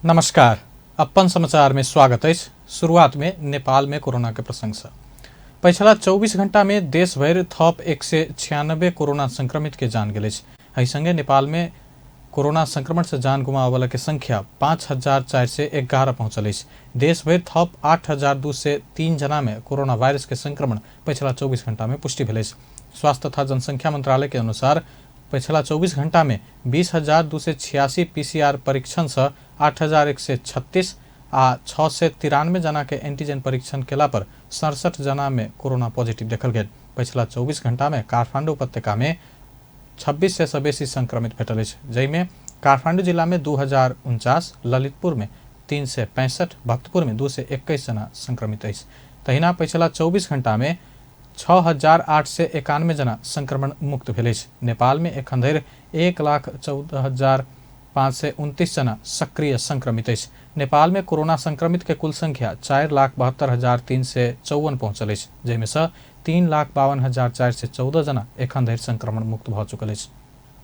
नमस्कार। अपन समाचार में स्वागत है। शुरुआत में नेपाल में कोरोना के प्रसंग से पिछला 24 घंटा में देश भर थप 196 कोरोना संक्रमित के जान गए। संगे नेपाल में कोरोना संक्रमण से जान गुमावे वाला के संख्या 5411 पहुंचल। देश भर थप 8203 जना में कोरोना वायरस के संक्रमण पिछला 24 घंटा में पुष्टि भेल। स्वास्थ्य तथा जनसंख्या मंत्रालय के अनुसार पिछला 24 घंटा में 20,286 पीसीआर परीक्षण से 8,136 आ 693 जना के एंटीजन परीक्षण केला पर 67 जना में कोरोना पॉजिटिव देखल गए। पिछला 24 घंटा में काठमांडू उपत्यका में 26 से बेसी संक्रमित भेटल, जैमें काठमांडू जिला में 2049, ललितपुर में 365, भक्तपुर में 221 जना संक्रमित है। तहिना पिछला 24 घंटा में 6,891 जना संक्रमण मुक्त भेल। नेपाल में एखन धरि 1,14,529 जना सक्रिय संक्रमित है। नेपाल में कोरोना संक्रमित के कुल संख्या 4,72,354 पहुंचल, जैमे से 3,52,414 जना एखन धरि संक्रमण मुक्त भ चुकल है।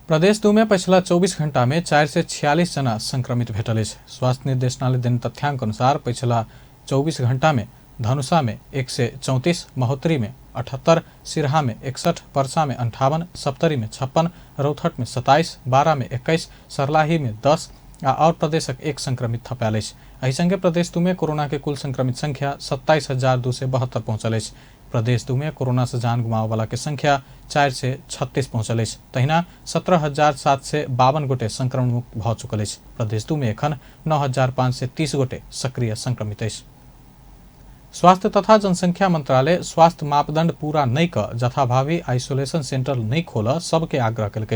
प्रदेश 2 में पिछला 24 घंटा में 446 जना संक्रमित भेटल। स्वास्थ्य निर्देशनालय देने तथ्यांक अनुसार पिछला 24 घंटा में धनुषा में 134, महोत्तरी में 78, सिरहा में 61, पर्सा में 58, सप्तरी में 56, रौथट में 27, बारा में 21, सर्लाही में 10 और प्रदेशक एक संक्रमित थपायल। एहि संगे प्रदेश 2 में कोरोना के कुल संक्रमित संख्या 27,272 पहुंचल। प्रदेश 2 में कोरोना से जान गुमावे वाला के संख्या 436 पहुंचल। तहिना 17,752 गोटे संक्रमण मुक्त भ चुकल। प्रदेश 2 में एखन 9,530 गोटे सक्रिय संक्रमित है। स्वास्थ्य तथा जनसंख्या मंत्रालय स्वास्थ्य मापदंड पूरा नहीं कर जथाभावी आइसोलेशन सेंटर नहीं खोल सबके आग्रह कल।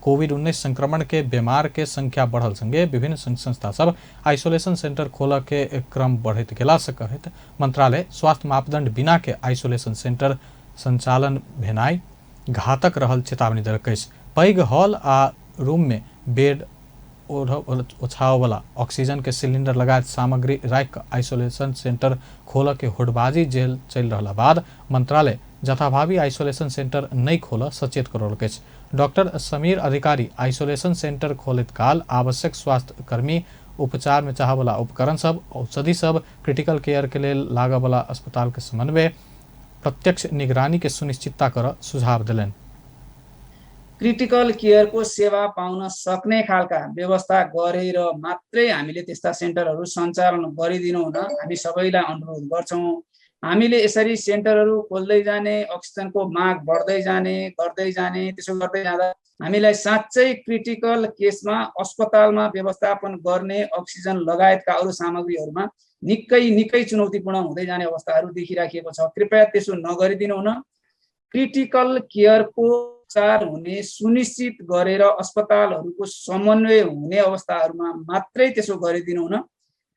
कोविड-19 संक्रमण के बीमार के संख्या बढ़ल संगे विभिन्न संघ संस्था सब आइसोलेशन सेंटर खोल के क्रम बढ़त गेला से कहत मंत्रालय स्वास्थ्य मापदंड बिना के आइसोलेशन सेंटर संचालन भेनाई घातक रहल चेतावनी देलक। पैघ हॉल आ रूम में बेड ओछाव वाला ऑक्सीजन के सिलेंडर लगायत सामग्री राख आइसोलेशन सेंटर खोल के होड़बाजी जेल चल रहा बाद मंत्रालय जथाभावी आइसोलेशन सेंटर नहीं खोल सचेत करलक। डॉक्टर समीर अधिकारी आइसोलेशन सेंटर खोलत काल आवश्यक स्वास्थ्य कर्मी उपचार में चाह वाला उपकरण सब औषधि सब क्रिटिकल केयर के लिए लाग वाला अस्पताल के समन्वय प्रत्यक्ष निगरानी के सुनिश्चितता कर सुझाव दिलन। क्रिटिकल केयरको सेवा पाउन सक्ने खालका व्यवस्था गरेर मात्रै हामीले त्यस्ता सेन्टरहरू सञ्चालन गरिदिनु हुन हामी सबैलाई अनुरोध गर्छौं। हामीले यसरी सेन्टरहरू खोल्दै जाने, अक्सिजनको माग बढ्दै जाने त्यसो गर्दै जाँदा हामीलाई साँच्चै क्रिटिकल केसमा अस्पतालमा व्यवस्थापन गर्ने अक्सिजन लगायतका अरू सामग्रीहरूमा निकै चुनौतीपूर्ण हुँदै जाने अवस्थाहरू देखिराखेको छ। कृपया त्यसो नगरिदिनु हुन। क्रिटिकल केयरको उपचार हुने सुनिश्चित गरेर अस्पतालहरूको समन्वय हुने अवस्थाहरूमा मात्रै त्यसो गरिदिनु हुन।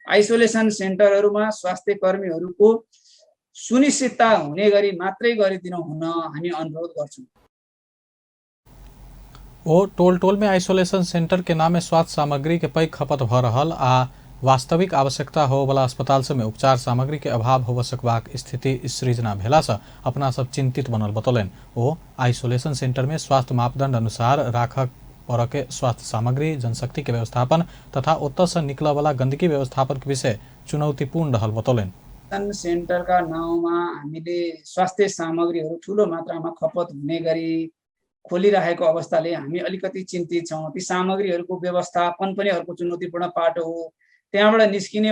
आइसोलेसन सेन्टरहरूमा स्वास्थ्य कर्मीहरूको सुनिश्चितता हुने गरी मात्रै गरिदिनु हुन हामी अनुरोध गर्छौं। ओ टोल में आइसोलेशन सेंटर के नाम स्वास्थ्य सामग्री के पैघ खपत भ रहल आ वास्तविक आवश्यकता हो वाला अस्पताल सब में उपचार सामग्री के अभाव हो सकबाक स्थिति सृजना भेला से अपना सब चिंतित बनल बतौलन। ओ आइसोलेशन सेंटर में स्वास्थ्य मापदंड अनुसार राखक पर के स्वास्थ्य सामग्री, जनशक्ति के व्यवस्थापन तथा ओत से निकल वाला गंदगी व्यवस्थापन के विषय चुनौतीपूर्ण रहल बतौलन। सेन्टरका नाउँमा हामीले स्वास्थ्य सामग्रीहरू ठूलो मात्रामा खपत हुने गरी खोलिरहेको अवस्थाले हामी अलिकति चिन्तित छौं। ती सामग्रीहरूको व्यवस्थापन पनि अर्को चुनौतीपूर्ण पाटो हो। त्यहाँबाट निस्किने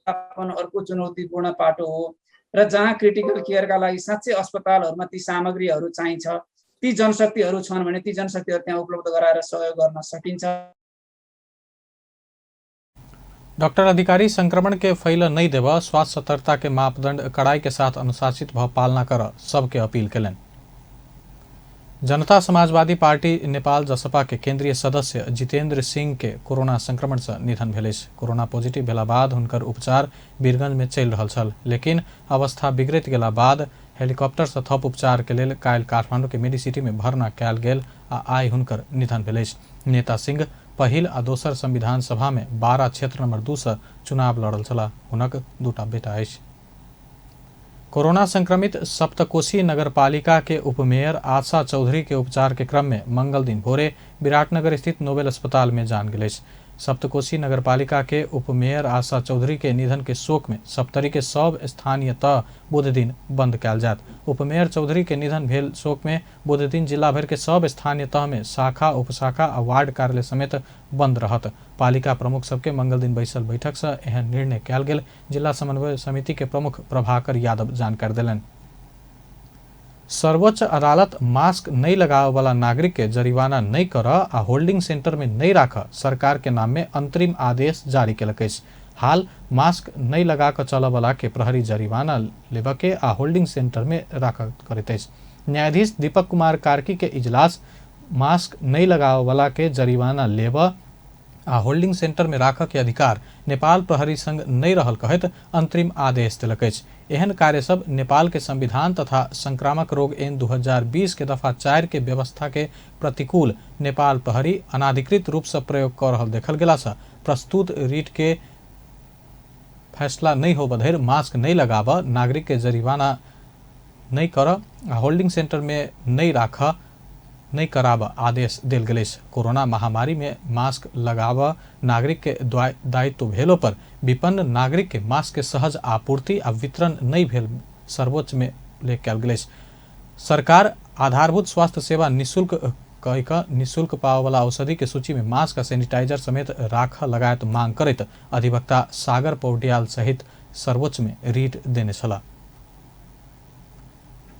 अर्को चुनौतीपूर्ण पाटो हो र जहाँ क्रिटिकल केयरका लागि साँच्चै अस्पतालहरूमा ती सामग्रीहरू चाहिन्छ, ती जनशक्तिहरू छन् भने ती जनशक्तिहरू त्यहाँ उपलब्ध गराएर सहयोग गर्न सकिन्छ। डॉक्टर अधिकारी संक्रमण के फैल नहीं देव स्वास्थ्य सतर्कता के मापदंड कड़ाई के साथ अनुशासित भाव पालना कर सबके अपील कलन। जनता समाजवादी पार्टी नेपाल जसपा के केंद्रीय सदस्य जितेंद्र सिंह के कोरोना संक्रमण से निधन भेल। कोरोना पॉजिटिव भेला बाद हुनकर उपचार वीरगंज में चल रहा छल, लेकिन अवस्था बिगड़त गेला बाद हेलीकॉप्टर से थप उपचार के लिए काल्हि काठमांडू के मेडिसिटी में भर्ना कयल गेल आ आइ हुनकर निधन भेल। नेता सिंह पहिल आ दोसर संविधान सभा में 12 क्षेत्र नंबर 2 से चुनाव लड़ल छला। हुनक 2टा बेटा अछि। कोरोना संक्रमित सप्तकोशी नगरपालिका के उपमेयर आशा चौधरी के उपचार के क्रम में मंगल दिन भोरे विराटनगर स्थित नोबेल अस्पताल में जान गए। सप्तकोशी नगरपालिका के उपमेयर आशा चौधरी के निधन के शोक में सप्तरी के सब स्थानीय तह बुध दिन बंद कयल जात। उपमेयर चौधरी के निधन भेल शोक में बुध दिन जिला भर के सब स्थानीय तह में शाखा उपशाखा आ वार्ड कार्यालय समेत बंद रहत। पालिका प्रमुख सबके मंगल दिन बैसल बैठक से एहन निर्णय कयल गेल। जिला समन्वय समिति के प्रमुख प्रभाकर यादव जानकारी देलन। सर्वोच्च अदालत मास्क नहीं लगावे वाला नागरिक के जरिवाना नहीं कर आ होल्डिंग सेंटर में नहीं राख सरकार के नाम में अंतरिम आदेश जारी केलक अछि। हाल मास्क नहीं लगा कर चल वाला के प्रहरी जरिवाना लेबे के आ होल्डिंग सेंटर में राख करैत अछि। न्यायाधीश दीपक कुमार कार्की के इजलास मास्क नहीं लगावे वाला के जरिवाना लेबे आ होल्डिंग सेंटर में राख के अधिकार नेपाल प्रहरी संग नहीं रहल कहत अंतरिम आदेश देलक अछि। एहन कार्य सब नेपाल के संविधान तथा संक्रामक रोग ऐन 2020 के दफा 4 के व्यवस्था के प्रतिकूल नेपाल प्रहरी अनाधिकृत रूप से प्रयोग कर रहल देखल गेला से प्रस्तुत रीट के फैसला नहीं हो बधेर मास्क नहीं लगाव नागरिक के जरिवाना नहीं कर होल्डिंग सेंटर में नहीं राख नहीं कराव आदेश देल गेल। कोरोना महामारी में मास्क लगाव नागरिक के दायित्व भेलो पर विपन्न नागरिक के मास्क के सहज आपूर्ति आ वितरण नहीं भेल सर्वोच्च में ले कयल गेल। सरकार आधारभूत स्वास्थ्य सेवा निःशुल्क निःशुल्क पावे वाला औषधि के सूची में मास्क आ सैनिटाइजर समेत राख लगायत मांग करैत अधिवक्ता सागर पौड्याल सहित सर्वोच्च में रीट देने छला।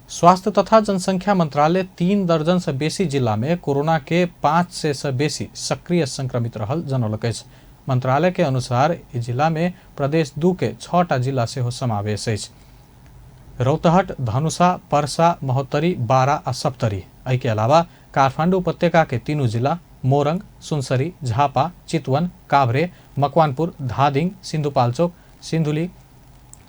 स्वास्थ्य तथा जनसंख्या मंत्रालय 3 दर्जन से बेसी जिला में कोरोना के 500 से बेसी सक्रिय संक्रमित रहल जनौलक अछि। मंत्रालय के अनुसार इस जिला में प्रदेश 2 के 6टा जिला से हो समावेश अछि। रौतहट, धनुषा, पर्सा, महोत्तरी, बारा आ सप्तरी। एहि के अलावा काठमाडौँ उपत्यका के 3 जिला मोरंग, सुनसरी, झापा, चितवन, काभ्रे, मकवानपुर, धादिङ, सिन्धुपाल्चोक, सिन्धुली,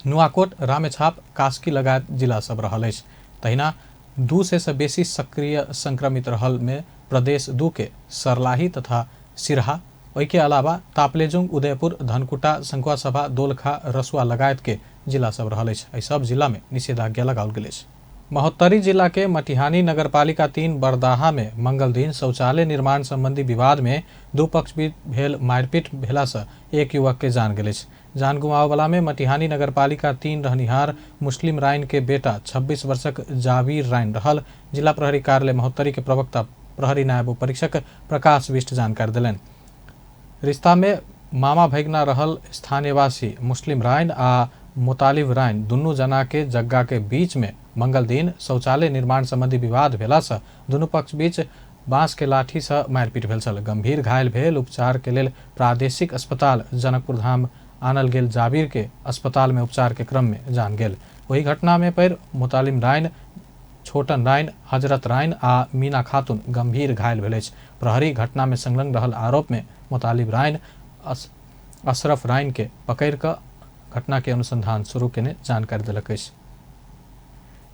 नुवाकोट, रामेछाप, कास्की लगायत जिला सब रहल अछि। तहिना 2 से बेसी सक्रिय संक्रमित रहल में प्रदेश 2 के सर्लाही तथा सिरहा। ओहि के अलावा ताप्लेजुङ, उदयपुर, धनकुटा, संखुवासभा, दोलखा, रसुआ लगायत के जिला सब रहल अछि। एहि सब जिला में निषेधाज्ञा लगाओल गेल अछि। महोत्तरी जिला के मटिहानी नगरपालिका 3 बरदाहा में मंगल दिन शौचालय निर्माण संबंधी विवाद में 2 पक्ष बीच भेल मारपीट भेला से एक युवक के जान गेल अछि। जान गुमावे वाला में मटिहानी नगरपालिका 3 रहनिहार मुस्लिम राइन के बेटा 26 वर्षक जावीर राइन रहल। जिला प्रहरी कार्यालय महोत्तरी के प्रवक्ता प्रहरी नायब परीक्षक प्रकाश विष्ट जानकारी दिलन। रिश्ता में मामा भैगना रहल स्थानीयवासी मुस्लिम राइन आ मुतालिब राइन दुनू जना के जग्गा के बीच में मंगल दिन शौचालय निर्माण संबंधी विवाद भेला से दुनू पक्ष बीच बांस के लाठी से मारपीट भेल छल। गंभीर घायल भेल उपचार के लेल प्रादेशिक अस्पताल जनकपुर धाम आनल गेल जाबीर के अस्पताल में उपचार के क्रम में जान गेल। वही घटना में पर मुतालिम राइन, छोटन राइन, हजरत राइन आ मीना खातून गंभीर घायल भेल अछि। प्रहरी घटना में संलग्न रहल आरोप में मुतालिब राइन, अशरफ राइन के पकड़ कर घटना के अनुसंधान शुरू केने जानकारी देलक अछि।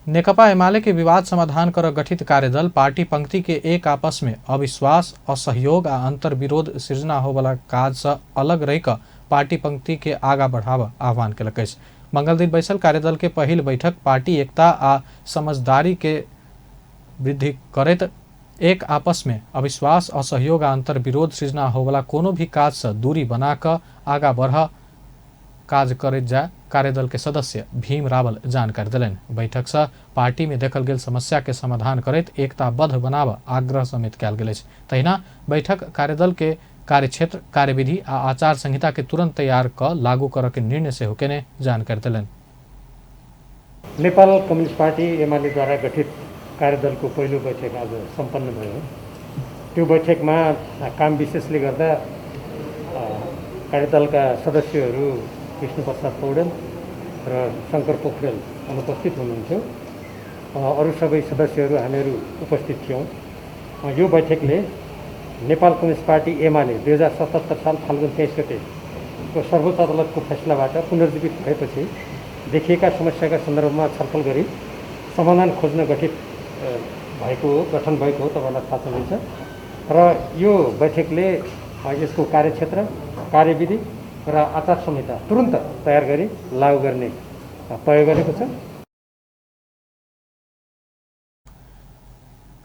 नेकपा एमाले के विवाद समाधान कर गठित कार्यदल पार्टी पंक्ति के एक आपस में अविश्वास, असहयोग आ अंतर विरोध सृजना हो वाला काज से अलग रह कर पार्टी पंक्ति के आगा बढ़ावा आह्वान केलक अछि। मंगल दिन बैसल कार्यदल के पहिल बैठक पार्टी एकता आ समझदारी के वृद्धि करैत एक आपस में अविश्वास, असहयोग आ अंतर विरोध सृजना हो वाला कोनो भी काज से दूरी बना कर आगा बढ़ काज करैत जाय कार्यदल के सदस्य भीम रावल जानकारी दिलन। बैठक से पार्टी में देखल गेल समस्या के समाधान करैत एकताबद्ध बनाव आग्रह समेत कयल गेल अछि। तहिना बैठक कार्यदल के कार्यक्षेत्र, कार्यविधि आ आचार संहिता के तुरंत तैयार क लागू कर के निर्णय से होकेने जानकारी दिलन। नेपाल कम्युनिस्ट पार्टी एमाले द्वारा गठित कार्यदल को पहिलो बैठक आज सम्पन्न भयो। त्यो बैठक में काम विशेषले गर्दा कार्यदल का सदस्यहरू विष्णु प्रसाद पौडेल र शंकर पोखरेल अनुपस्थित हुनुहुन्थ्यो। अरू सबै सदस्यहरू हामीहरू उपस्थित थियौँ। यो बैठकले नेपाल कम्युनिस्ट पार्टी एमाले 2077 साल फाल्गुन 23 गतेको सर्वोच्च अदालतको फैसलाबाट पुनर्जीवित भएपछि देखिएका समस्याका सन्दर्भमा छलफल गरी समाधान खोज्न गठन भएको हो तपाईँलाई थाहा छँदैछ। र यो बैठकले यसको कार्यक्षेत्र, कार्यविधि र आचार संहिता तुरन्त तयार गरी लागू गर्ने तय गरेको छ।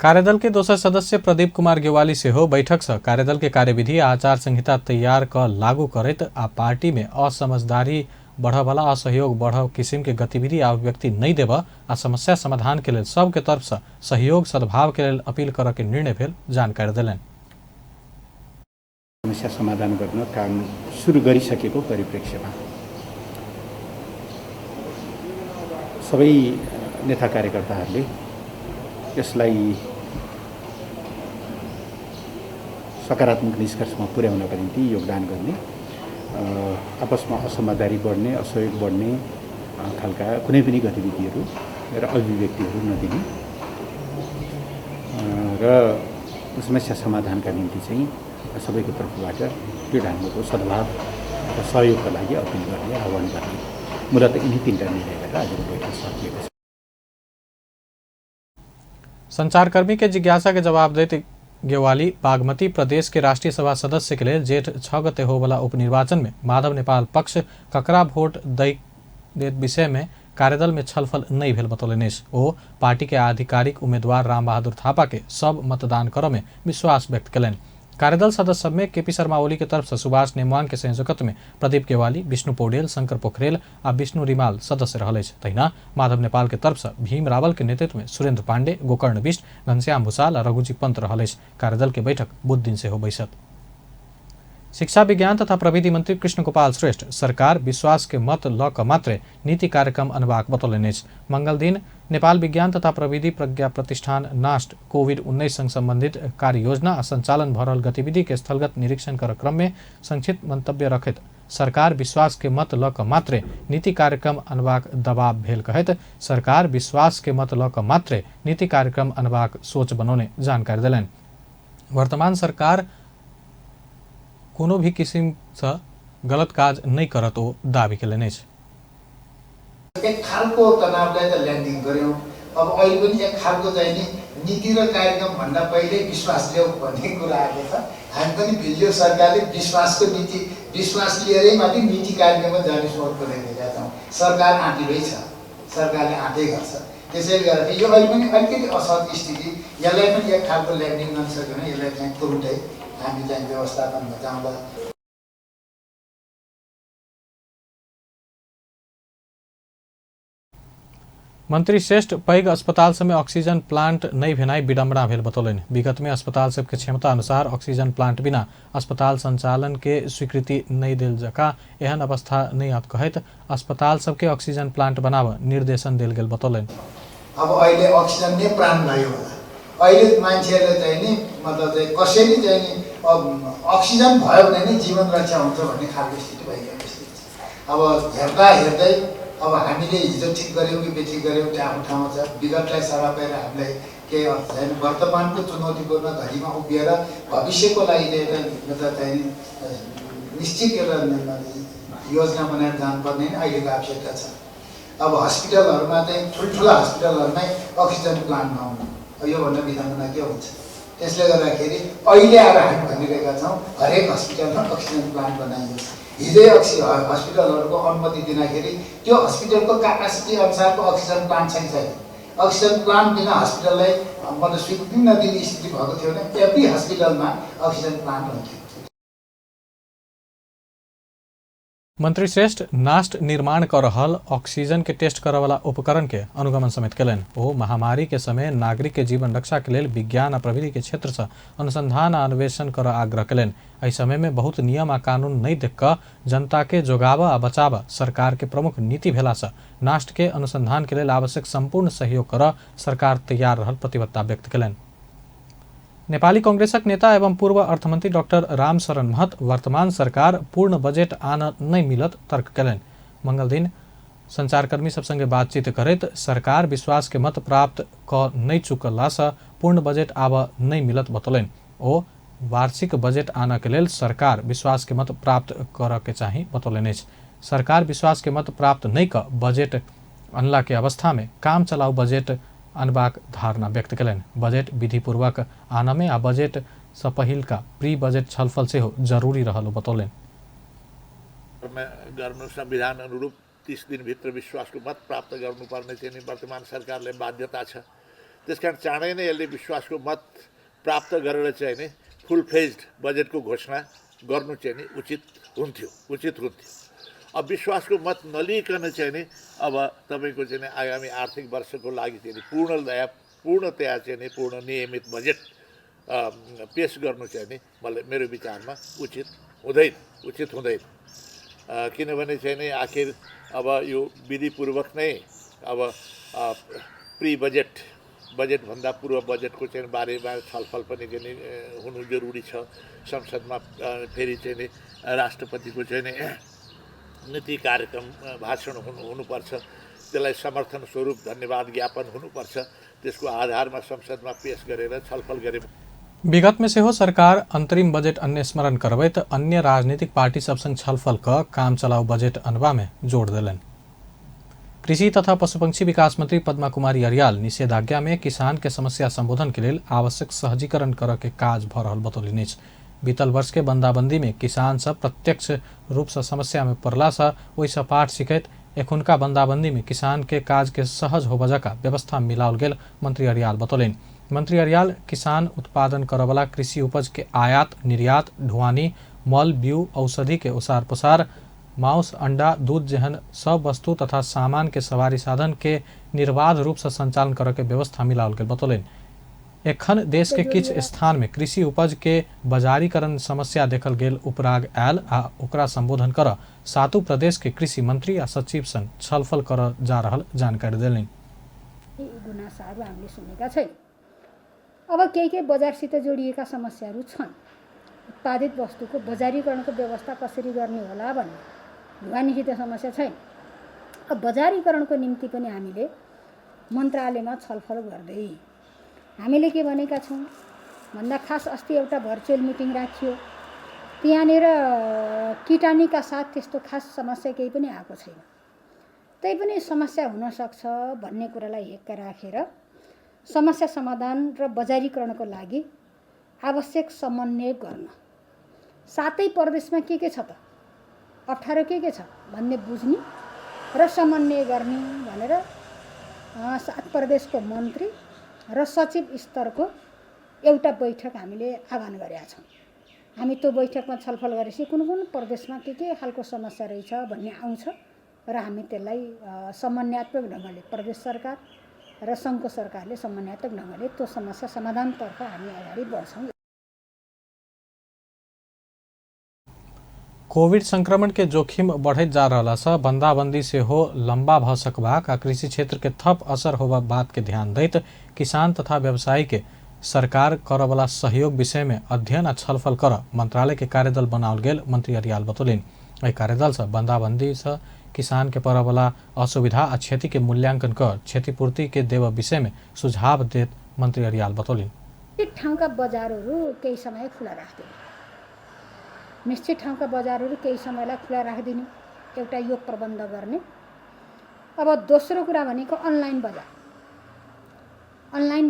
कार्यदल के दोसर सदस्य प्रदीप कुमार गेवाली से हो बैठक से कार्यदल के कार्यविधि आचार संहिता तैयार क लागू करैत आ पार्टी में असमझदारी बढ़वाला असहयोग बढ़ किसिम के गतिविधि आ अभिव्यक्ति नहीं देव आ समस्या समाधान के लेल सबके तरफ से सहयोग सद्भाव के लेल अपील कर के निर्णय भेल जानकारी दिलनि। समस्या समाधान गर्न काम सुरु गरिसकेको परिप्रेक्ष्यमा सबै नेता कार्यकर्ताहरूले यसलाई सकारात्मक निष्कर्षमा पुर्याउनका निम्ति योगदान गर्ने, आपसमा असमझदारी बढ्ने, असहयोग बढ्ने खालका कुनै पनि गतिविधिहरू र अभिव्यक्तिहरू नदिने र समस्या समाधानका निम्ति चाहिँ सबैको तर्फबाट त्यो ढङ्गको सद्भाव र सहयोगका लागि अपिल गर्ने, आह्वान गर्ने मूलतः यिनी तीनटा निर्णय गरेर आजको बैठक सकिएको छ। संचारकर्मी के जिज्ञासा के जवाब देते गेवाली बागमती प्रदेश के राष्ट्रीय सभा सदस्य के लिए जेठ 6 गते होवाला उपनिर्वाचन में माधव नेपाल पक्ष ककरा वोट दे विषय में कार्यदल में छलफल नहीं भेल बतौलनि। ओ पार्टी के आधिकारिक उम्मीदवार राम बहादुर थापा के सब मतदान कर में विश्वास व्यक्त कलनि। कार्यदल सदस्य सब में केपी शर्मा ओली के तरफ से सुभाष नेमवांग के संयोजकत्व में प्रदीप गेवाली, विष्णु पौडेल, शंकर पोखरेल आ विष्णु रिमाल सदस्य रहल। तहिना माधव नेपाल के तरफ से भीम रावल के नेतृत्व में सुरेंद्र पांडे, गोकर्ण बिष्ट, घनश्याम भूषाल और रघुजी पंत रहल। कार्यदल के बैठक बुध दिन से हो बैसत। शिक्षा विज्ञान तथा प्रविधि मंत्री कृष्ण गोपाल श्रेष्ठ सरकार विश्वास के मत ल क मात्रे नीति कार्यक्रम अनुवाक बतौलनि। मंगल दिन नेपाल विज्ञान तथा प्रविधि प्रज्ञा प्रतिष्ठान नास्ट कोविड-19 संग संबंधित कार्य योजना आ संचालन भरल गतिविधि के स्थलगत निरीक्षण कर क्रम में संक्षिप्त मंतव्य रखैत सरकार विश्वास के मत ल क मात्रे नीति कार्यक्रम अनुवाक दबाव भेल कहैत सरकार विश्वास के मत ल क मात्रे नीति कार्यक्रम अनुवाक सोच बनौने जानकारी दिलनि। वर्तमान सरकार कोनो भी किसिम से गलत काज नहीं करत ओ दावी केलनि। एक खालको तनावलाई त ल्यान्डिङ गर्यौं। अब अहिले पनि एक खालको चाहिँ नि नीति र कार्यक्रम भन्दा पहिले विश्वास ल्याऊ भन्ने कुरा आएको छ। हामी पनि भिडियो सरकारले विश्वासको नीति विश्वास लिएरै मात्रै नीति कार्यक्रममा जाने सोच बनाइरहेका छौँ। सरकार आँटिरै छ, सरकारले आँटै गर्छ। त्यसैले गर्दा यो अहिले पनि अलिकति असहज स्थिति, यसलाई पनि एक खालको ल्यान्डिङ गर्न सक्यो भने यसलाई चाहिँ तुरुन्तै हामी चाहिँ व्यवस्थापनमा जाउँला। मंत्री श्रेष्ठ पैघ अस्पताल सब में ऑक्सीजन प्लांट नहीं भेनाई विडम्बना भेल बतौलनि। विगत में अस्पताल सबके क्षमता अनुसार ऑक्सीजन प्लांट बिना अस्पताल संचालन के स्वीकृति नहीं दिल जका एहन अवस्था नहीं आत कहैत अस्पताल सबके ऑक्सीजन प्लांट बनाव निर्देशन दिल गेल बतौलनि। अब अहिले ऑक्सीजन नै प्राण भयो होला। अहिले मान्छेहरूले चाहिँ नि मतलब चाहिँ कसैले चाहिँ नि ऑक्सीजन भयो भने नै जीवन रक्षा हुन्छ भन्ने खालको स्थिति भइरहेको छ। अब हेर्दा हेर्दै अब हामीले हिजो ठिक गर्यौँ कि बेठिक गर्यौँ त्यो आफ्नो ठाउँमा छ। विगतलाई सभा पाएर हामीलाई केही अर्थ छैन। वर्तमानको चुनौतीपूर्ण घडीमा उभिएर भविष्यको लागि एउटा चाहिँ निश्चित एउटा योजना बनाएर जानुपर्ने नै अहिलेको आवश्यकता छ। अब हस्पिटलहरूमा चाहिँ ठुल्ठुला हस्पिटलहरूमै अक्सिजन प्लान्ट नहुनु, योभन्दा विडम्बना के हुन्छ। त्यसले गर्दाखेरि अहिले आएर हामी भनिरहेका छौँ हरेक हस्पिटलमा अक्सिजन प्लान्ट बनाइयोस्। हिजै हस्पिटलहरूको अनुमति दिँदाखेरि त्यो हस्पिटलको क्यापासिटी अनुसारको अक्सिजन प्लान्ट छैन। अक्सिजन प्लान्ट बिना हस्पिटललाई मतलब स्वीकृति नदिने स्थिति भएको थियो भने एभ्री हस्पिटलमा अक्सिजन प्लान्ट हुन्थ्यो। मंत्री श्रेष्ठ नास्ट निर्माण कर रहल ऑक्सीजन के टेस्ट करे वाला उपकरण के अनुगमन समेत कलन। ओ महामारी के समय नागरिक के जीवन रक्षा के लेल विज्ञान आ प्रविधि के क्षेत्र से अनुसंधान आ अन्वेषण कर आग्रह कलन। एहि समय में बहुत नियम आ कानून नहीं देख क जनता के जोगाव आ बचाव सरकार के प्रमुख नीति भेला से नास्ट के अनुसंधान के लेल आवश्यक संपूर्ण सहयोग कर सरकार तैयार रहल प्रतिबद्धता व्यक्त कलन। नेपाली कांग्रेसक नेता एवं पूर्व अर्थमंत्री डॉक्टर रामशरण महत वर्तमान सरकार पूर्ण बजेट आन नहीं मिलत तर्क कलन। मंगल दिन संचारकर्मी सब संगे बातचीत करैत सरकार विश्वास के मत प्राप्त क नहीं चुकला से पूर्ण बजेट आब नहीं मिलत बतौलनि। ओ वार्षिक बजेट आन के लेल सरकार विश्वास के मत प्राप्त कर के चाही बतौलनि। सरकार विश्वास के मत प्राप्त नहीं क बजेट अनला के अवस्था में काम चलाऊ बजेट अनबाक धारणा व्यक्त कलन। बजेट विधिपूर्वक आनमे आ बजेट से पहिल का प्री बजेट छलफल से हो जरूरी रहल बतौलन। संविधान अनुरूप 30 दिन भित्र विश्वास को मत प्राप्त गर्नुपर्ने चाहिँ वर्तमान सरकारले बाध्यता छ। त्यस कारण चाँडै नै यसले विश्वासको मत प्राप्त गरेर चाहिँ नि फुल फ्लेज्ड बजेटको घोषणा गर्नु चाहिँ नि उचित हुन्थ्यो। अब विश्वासको मत नलिकन चाहिँ नि अब तपाईँको चाहिँ नि आगामी आर्थिक वर्षको लागि चाहिँ नि पूर्णतया चाहिँ नि पूर्ण नियमित बजेट पेश गर्नु चाहिँ नि मलाई मेरो विचारमा उचित हुँदैन। किनभने चाहिँ नि आखिर अब यो विधिपूर्वक नै अब प्री बजेटभन्दा पूर्व बजेटको चाहिँ बारेमा छलफल पनि हुनु जरुरी छ। संसदमा फेरि चाहिँ नि राष्ट्रपतिको चाहिँ नि नीति कार्यक्रम भाषण हुनुपर्छ, त्यसलाई समर्थन स्वरूप धन्यवाद ज्ञापन हुनुपर्छ। त्यसको आधारमा संसदमा पेश गरेर छलफल गरे। विगत में से हो सरकार अंतरिम बजेट अन्य स्मरण करबैत अन्य राजनीतिक पार्टी सब संग छलफल क काम चलाऊ बजेट अनबा में जोड़ दिलन। कृषि तथा पशुपक्षी विकास मंत्री पद्मा कुमारी अर्याल निषेधाज्ञा में किसान के समस्या संबोधन के लिए आवश्यक सहजीकरण कर के काज भ रहल बतौलिने। बीतल वर्ष के बंदाबंदी में किसान सब प्रत्यक्ष रूप से समस्या में पड़ला से वही पाठ सीखत एखुनका बंदाबंदी में किसान के काज के सहज हो बजा का व्यवस्था मिलाओल गेल मंत्री अर्याल बतौलिन। मंत्री अर्याल किसान उत्पादन करवाला कृषि उपज के आयात निर्यात ढुवानी मल बीउ औषधि के ओसार पसार मांस अंडा दूध जहन सब वस्तु तथा सामान के सवारी साधन के निर्बाध रूप से संचालन करे के व्यवस्था मिलाओल गेल बतौलिन। एखन देश के किछ स्थान में कृषि उपज के बाजारीकरण समस्या देखल गेल उपराग आयल आ ओकरा संबोधन कर सातों प्रदेश के कृषि मंत्री आ सचिव संग छलफल कर जा रहल जानकारी देलिन्। गुनासाहरू हामीले सुनेका छैन। अब के बजारसित जोडिएका समस्याहरू छन्। उत्पादित वस्तुको बजारीकरणको व्यवस्था कसरी गर्ने होला भन्ने ढुवानीसित समस्या छैन। अब बजारीकरणको निम्ति पनि हामीले मन्त्रालयमा छलफल गर्दै हामीले के भनेका छौँ भन्दा खास अस्ति एउटा भर्चुअल मिटिङ राखियो। त्यहाँनिर किटानीका साथ त्यस्तो खास समस्या केही पनि आएको छैन। त्यही पनि समस्या हुन सक्छ भन्ने कुरालाई हेक्का राखेर समस्या समाधान र बजारीकरणको लागि आवश्यक समन्वय गर्न, सातै प्रदेशमा के छ त अप्ठ्यारो के छ भन्ने बुझ्ने र समन्वय गर्ने भनेर सात प्रदेशको मन्त्री र सचिव स्तरको एउटा बैठक हामीले आह्वान गरेका छौँ। हामी त्यो बैठकमा छलफल गरेपछि कुन प्रदेशमा के खालको समस्या रहेछ भन्ने आउँछ र हामी त्यसलाई समन्वयात्मक ढङ्गले प्रदेश सरकार र सङ्घको सरकारले समन्वयात्मक ढङ्गले त्यो समस्या समाधानतर्फ हामी अगाडि बढ्छौँ। कोविड संक्रमण के जोखिम बढ़त जा रहा से बंदाबंदी से हो लंबा भ सकबा का कृषि क्षेत्र के थप असर होबा बात के ध्यान दैत किसान तथा व्यवसायी के सरकार करवाला सहयोग विषय में अध्ययन आ छलफल कर मंत्रालय के कार्यदल बनाओल गेल मंत्री अर्याल बतौलिन। एहि कार्यदल से बंदाबंदी से किसान के परवाला असुविधा आ क्षति के मूल्यांकन कर क्षतिपूर्ति के देव विषय में सुझाव देत मंत्री अर्याल बतौलिन। ठाउँका बजारहरू केही समय खुला राख्दिने, निश्चित ठाउँका बजारहरू केही समयलाई खुला राखिदिने एउटा यो प्रबन्ध गर्ने। अब दोस्रो कुरा भनेको अनलाइन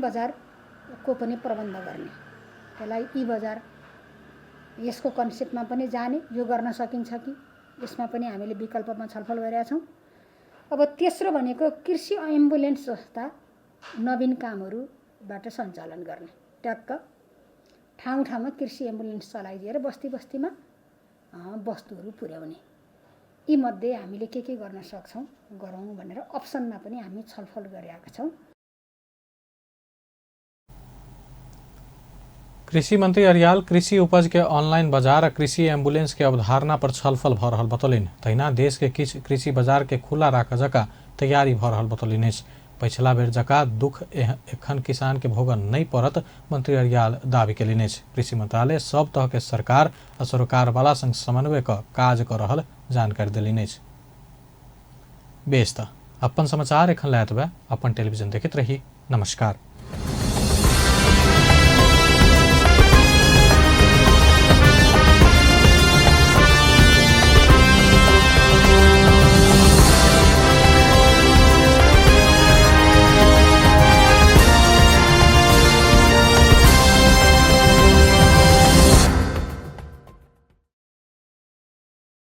बजारको पनि प्रबन्ध गर्ने, त्यसलाई ई बजार यसको कन्सेप्टमा पनि जाने, यो गर्न सकिन्छ कि यसमा पनि हामीले विकल्पमा छलफल गरेका छौँ। अब तेस्रो भनेको कृषि एम्बुलेन्स जस्ता नवीन कामहरूबाट सञ्चालन गर्ने, ट्याक्क ठाउँ ठाउँमा कृषि एम्बुलेन्स चलाइदिएर बस्ती बस्तीमा वस्तुहरू पुर्याउने। यी मध्ये हामीले के गर्न सक्छौँ गरौँ भनेर अप्सनमा पनि हामी छलफल गरेका छौँ। कृषि मंत्री अर्याल कृषि उपज के ऑनलाइन बाजार और कृषि एम्बुलेंस के अवधारणा पर छलफल भ रहल बतौलिन। तहिना देश के किछ कृषि बाजार के खुला राख जका तैयारी भ रहल बतौलिन। पिछला बेर जका दुख एखन किसान के भोगन नहीं पड़त मंत्री अर्याल दावी केलिन। कृषि मंत्रालय सब तरह के सरकार आ सरोकार वाला संग समन्वय क काज कर रहल जानकारी दिलिन। बेस त अपन समाचार एखन लायत बा अपन टेलीविजन देखित रही। नमस्कार।